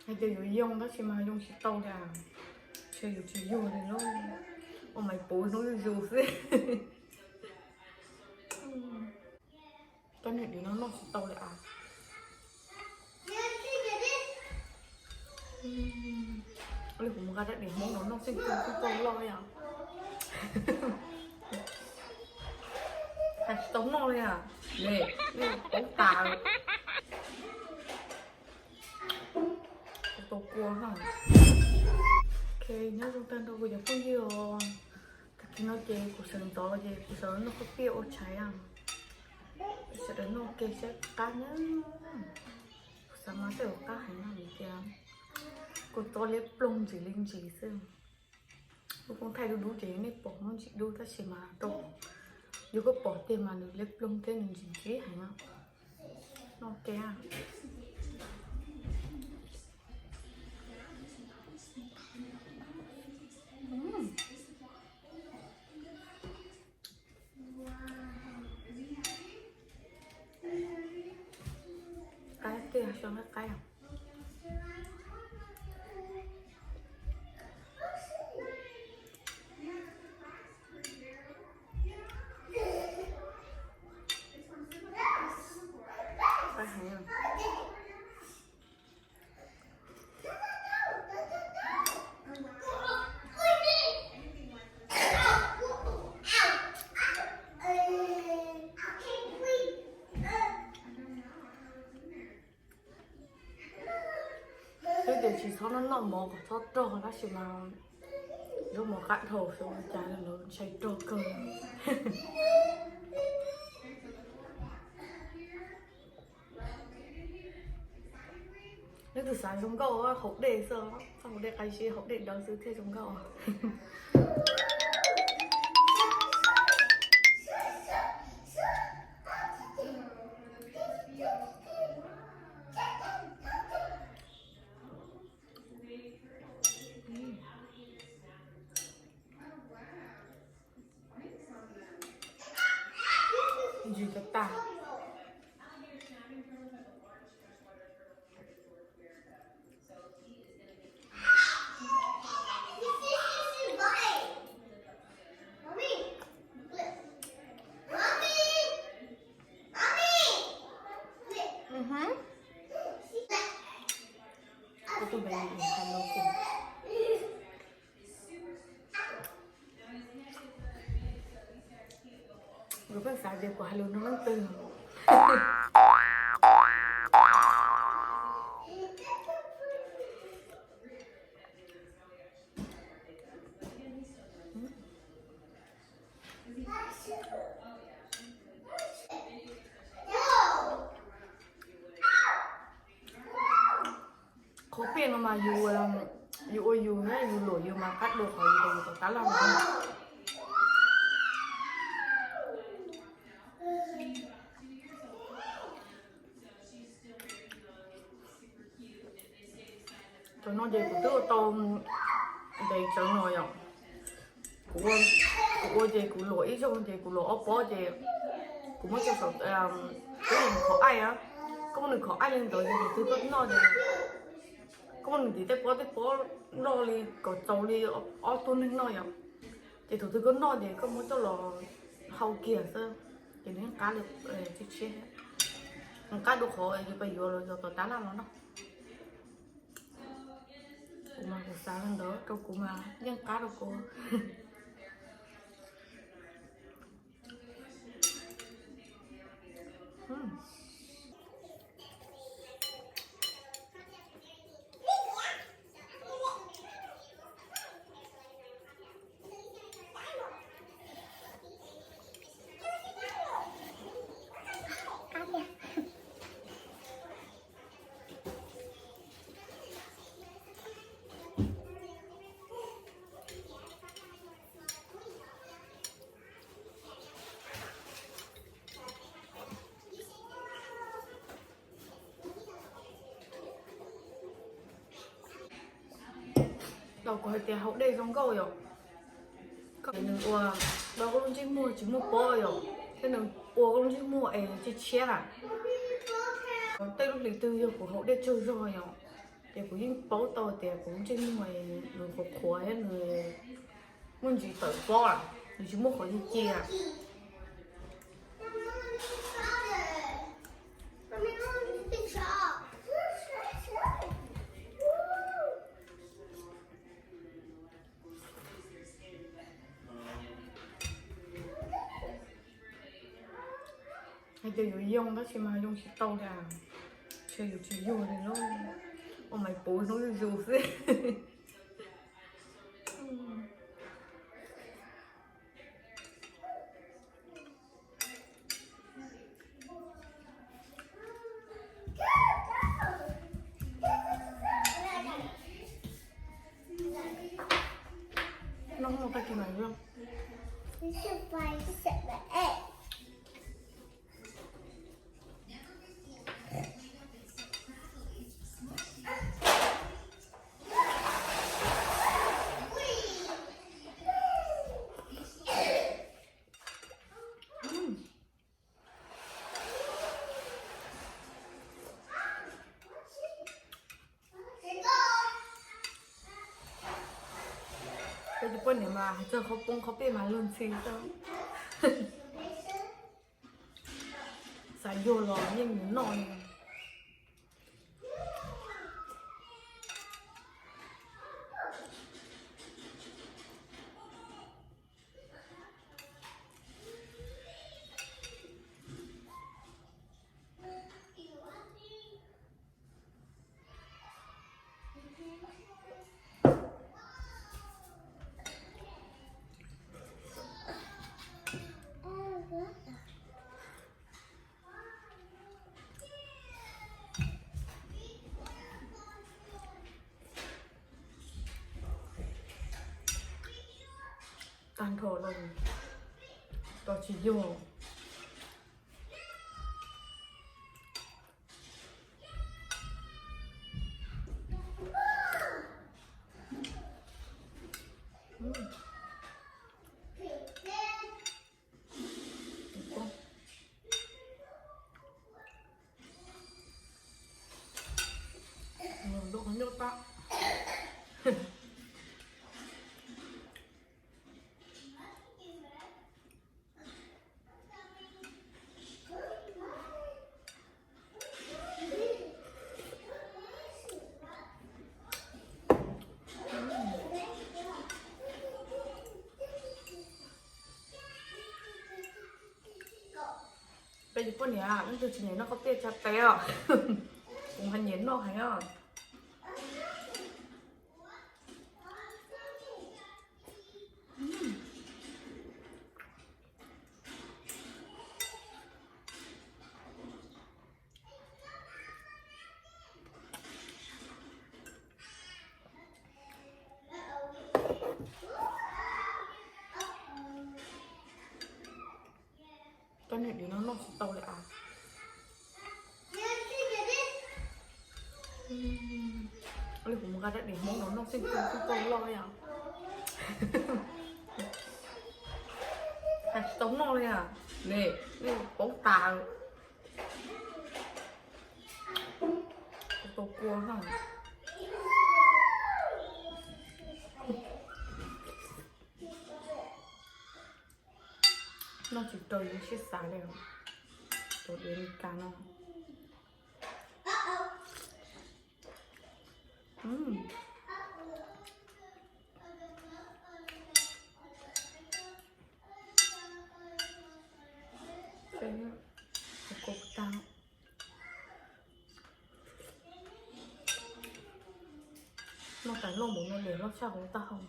Hais tias yuav yoo tab sis mas yoo tsis tau li as. Ntshe yuav tsis yug li lauj. Ua maiv puv hnub zuj zus xwb. Koj niam diav no noj tsis tau li as. Li kuv mus nqa rab diav Hmoob no noj xeeb tug tub tau loj yom. Hais tsis tau noj li as. Ne, nej paub tas. Kuv tau kua ha. Ok, nyob zoo tag nrho kuv cov phooj ywg os. Tag kis no ces kuv sawv ntxov ces kuv sawv noj koj piaj ua tshais a. Sawv daws noj ke saib qab na. Kuv xav mas tej zaum qab heev no vim tias kuv txo liab ploog ntsis li ntsis xwb. Lub koob thaij dub dub ces nej pom muaj ntsis dub tab sis mas rau, yog koj pom tiag mas nws liab ploog thiab nws ntsim ntsim heev. Noj ke. Qaib tiag, xyov qaib os. Qaib heev. Twb tias tsis txhob noj noj mov kom txhob rog tab sis mas lub mov qab dhau xyov ua cas lawv ntshai rog kawg. Leej twg xav zoo nkauj haus dej xwb, txhob haus dej qab zib, haus dej dawb xwb thiaj zoo nkauj. Ntsis tas tas. Tus baby hais lus kawg. Nkawd pheej xav tias kuv hais lus nrog leej twg. Qhov piaj no mas yus, yus ua yus thiab yus luam yus mas qab dua qhov yus tau yus tom qab laj no. Cov no ces kuv twb ua tau ntev tsawv no yom. Kuv ua, kuv ua ces kuv luam ib zaug ces kuv luam ob pob ces kuv muab coj saum tub yees khov aij. Koj muab nws khov aij li ntawd ces thaum twg koj noj ces koj muab nws ntim tej pob tej pob loj li kom txaus li ob tug neeg noj yom. Ces thaum twg koj noj ces koj muab coj los hau kiag xwb, ces nws yeej qab li, tshiab tshiab, nws qab dua qhov yus pais yuav los yog tom tab laj los noj. Kuv mas kuv xav li ntawd, rau kuv mas yeej qab rau kuv. Tau kuv hais tias haus dej zoo nkauj yom. Nws ua tau koj lub ntsej muag tsis muaj pob yom, thiab nws ua koj lub ntsej muag es tshiab tshiab na. Tej lub hlis twg yog kuv haus dej tsaug zog yom, Ces kuv yeej paub tau tias kuv ntsej muag nws qhuav qhuav thiab nws muaj ntsis tawm pob, nws tsis muaj qhov cia cia. Hais tias yuav yoo tab sis mas yoo tsis tau li, ntshe yus tsis yuag li lauj. Ua maiv puv hnub zuj zus xwb. Noj muaj tag kis mas zoo. Peb cov poj niam mas hais txog qhov poob qhov pej mas luag ntxhi tau. Xav yuag los yeej mus noj li. Tag nrho los tos tsis yog. Peb cov poj niam leej twg tsis nyiam noj khaub pej tsa tes os. Kuv mas nyiam noj heev os. Koj niam div no noj tsis tau li as. Li kuv mus nqa rab div Hmoob no noj xeeb txheej xeeb txheej loj li os. Hais tsis tau noj li as. Ne, nej paub tas. Tau kua ha. Noj tsis tau yus siab xav li. Cov diav Meskas no. Noj tas noj npaum no lawm loj tshaj hauv taub hau.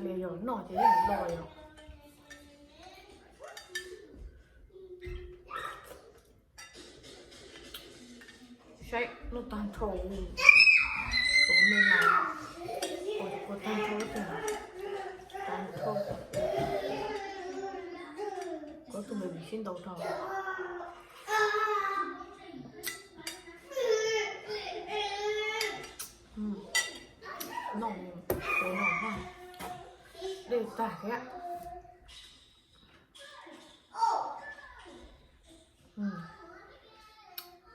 Li yog noj ces yeej loj yom. Saib noj tag nrho, ua me mas, ua tag nrho, tag nrho. Kuv tus baby sib ntaus rau. Noj, noj, dej tag thiab.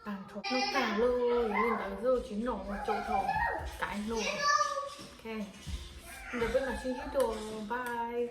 Tag nrho, noj tag lawm, yog li ntawd xwb tsis noj tsau dhau, kav hlo. Ok, ntawd peb mam sib ntsib dua, bye.